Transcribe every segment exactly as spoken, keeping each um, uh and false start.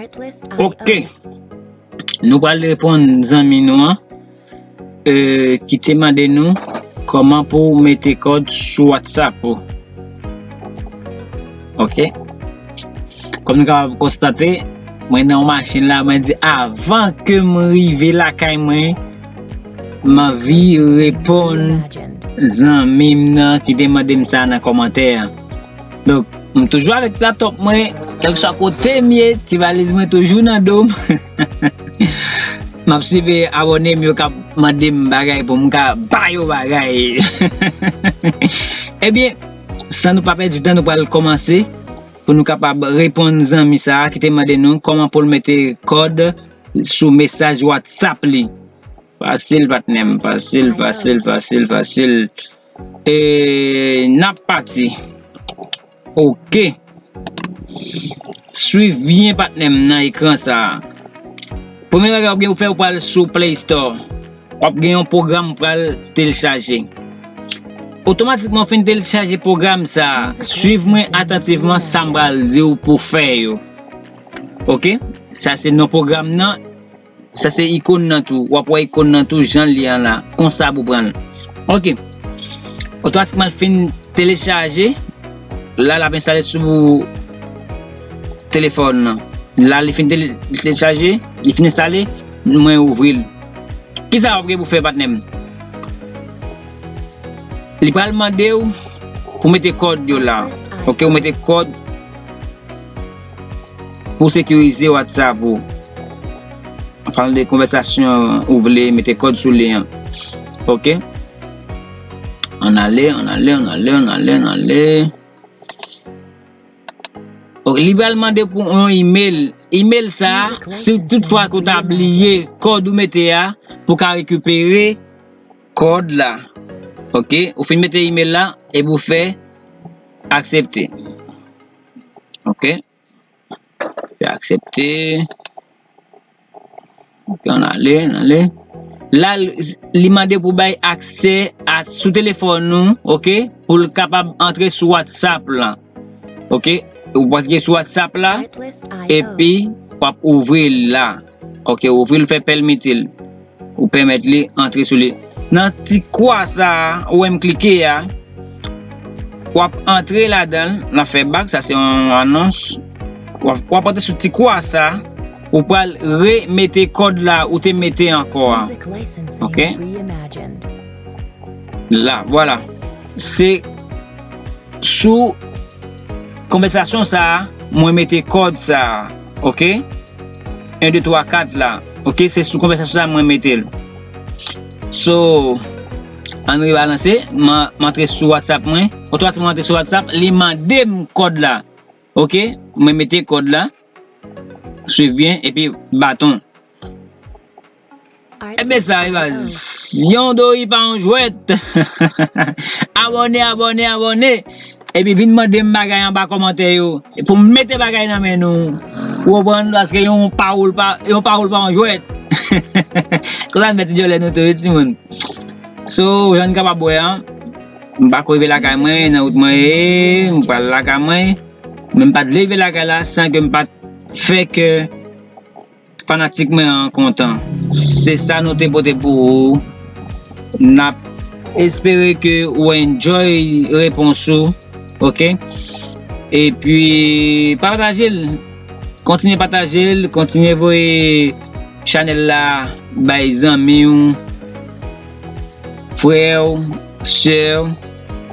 Ok. Nou pral reponn zanmi nou an, euh, ki te mande nou kòman pou w mete kòd sou WhatsApp ou. Ok. Kòm nou kapab konstate, mwen nan yon machin la, mwen di avan ke m rive lakay mwen, m anvi reponn zanmi m nan ki te mande m sa nan kòmantè a. Donk, m toujou avèk laptop mwen, kèlkeswa kote m ye, ti valiz mwen toujou nan do m. M ap swiv abòne m yo k ap mande m bagay pou m ka ba yo bagay. Ebyen, san nou pa pèdi tan, nou pral kòmanse pou nou kapab reponn zanmi sa a ki te mande nou kòman pou l mete kòd sou mesaj WhatsApp li. Fasil, patnè m. Fasil, fasil, fasil, fasil. E n ap pati. Ok. Swiv byen, patnè m, nan ekran sa a. Premye bagay w ap gen pou fè, w pral sou Play Store. W ap gen yon pwogram w pral telechaje. Otomatikman, w fin telechaje pwogram sa a, swiv mwen atantivman sa m pral di w pou fè yo. Ok? Sa se non pwogram nan. Sa se ikòn nan tou. W ap wè ikòn nan tou, jan l ye an la. Konsa pou pran l. Ok. Otomatikman, l fin telechaje. La, l ap enstale sou telefòn nan. La, li fin tele-, telechaje, li fin enstale, mwen ouvri l. Kisa w ap gen pou fè, patnè m? Li pral mande w pou mete kòd yo la. Ok, ou mete kòd pou sekirize WhatsApp ou. Pandan de konvèsasyon ou vle mete kòd sou li an. Ok. Ann ale, ann ale, ann ale, ann ale, ann ale. Ok, li pral mande pou yon email. Email sa, si toutfwa ke w ta bliye kòd ou mete a, pou ka rekipere kòd la. Ok, ou fin mete email la, epi ou fè aksepte. Ok. Fè aksepte. Ok, ann ale, ann ale. La, li mande pou bay aksè a, sou telefòn nou, ok, pou l kapab antre sou WhatsApp la. Ok, ou pral klike sou WhatsApp la, epi w ap ouvri l la. Ok, ouvri l, fè pèmiti l. Ou pèmèt li antre sou li. Nan ti kwa sa a, ou wè m klike a, w ap antre ladan l, l ap fè bak, sa se yon anons. W ap, w ap antre sou ti kwa sa a, ou pral remete kòd la ou te mete ankò a. Ok? La, vwala. Se sou konvèsasyon sa a, mwen mete kòd sa a. Ok? En, de, twa, kat la. Ok, se sou konvèsasyon sa mwen mete l. So, ann rebalanse, m, m antre sou WhatsApp mwen. Otomatikman antre sou WhatsApp, li mande m kòd la. Ok, mwen mete kòd la. Swiv byen, epi baton. Ebyen sa, e baz. Yon dori pa yon jwèt. Abòne, abòne, abòne. Epi vin mande m bagay anba kòmantè yo. Pou m mete bagay nan men nou. Ou konprann? Paske yon pawòl pa, yon pawòl pa yon jwèt. Konsa n fè ti djòlè nou tou, wi, timoun. So, jan n kapab wè an, m pa ko rive lakay mwen, nan wout mwen ye, m pral lakay mwen. Men m pa t vle rive lakay la san ke m pa t fè kè fanatik mwen an kontan. Se sa nou te pote pou ou. N ap espere ke ou enjoy repons ou. Ok? Epi, pataje l. Kontinye pataje l. Kontinye voye chanèl la bay zanmi w, frè w, sè w.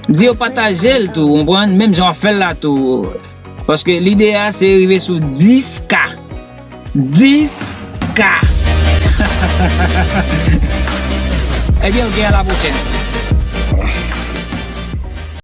Di yo pataje l tou, ou konprann? Menm jan w ap fè l la tou. Paske lide a, se rive sou dis K. Dis K. Ebyen, ok, a la pwochèn.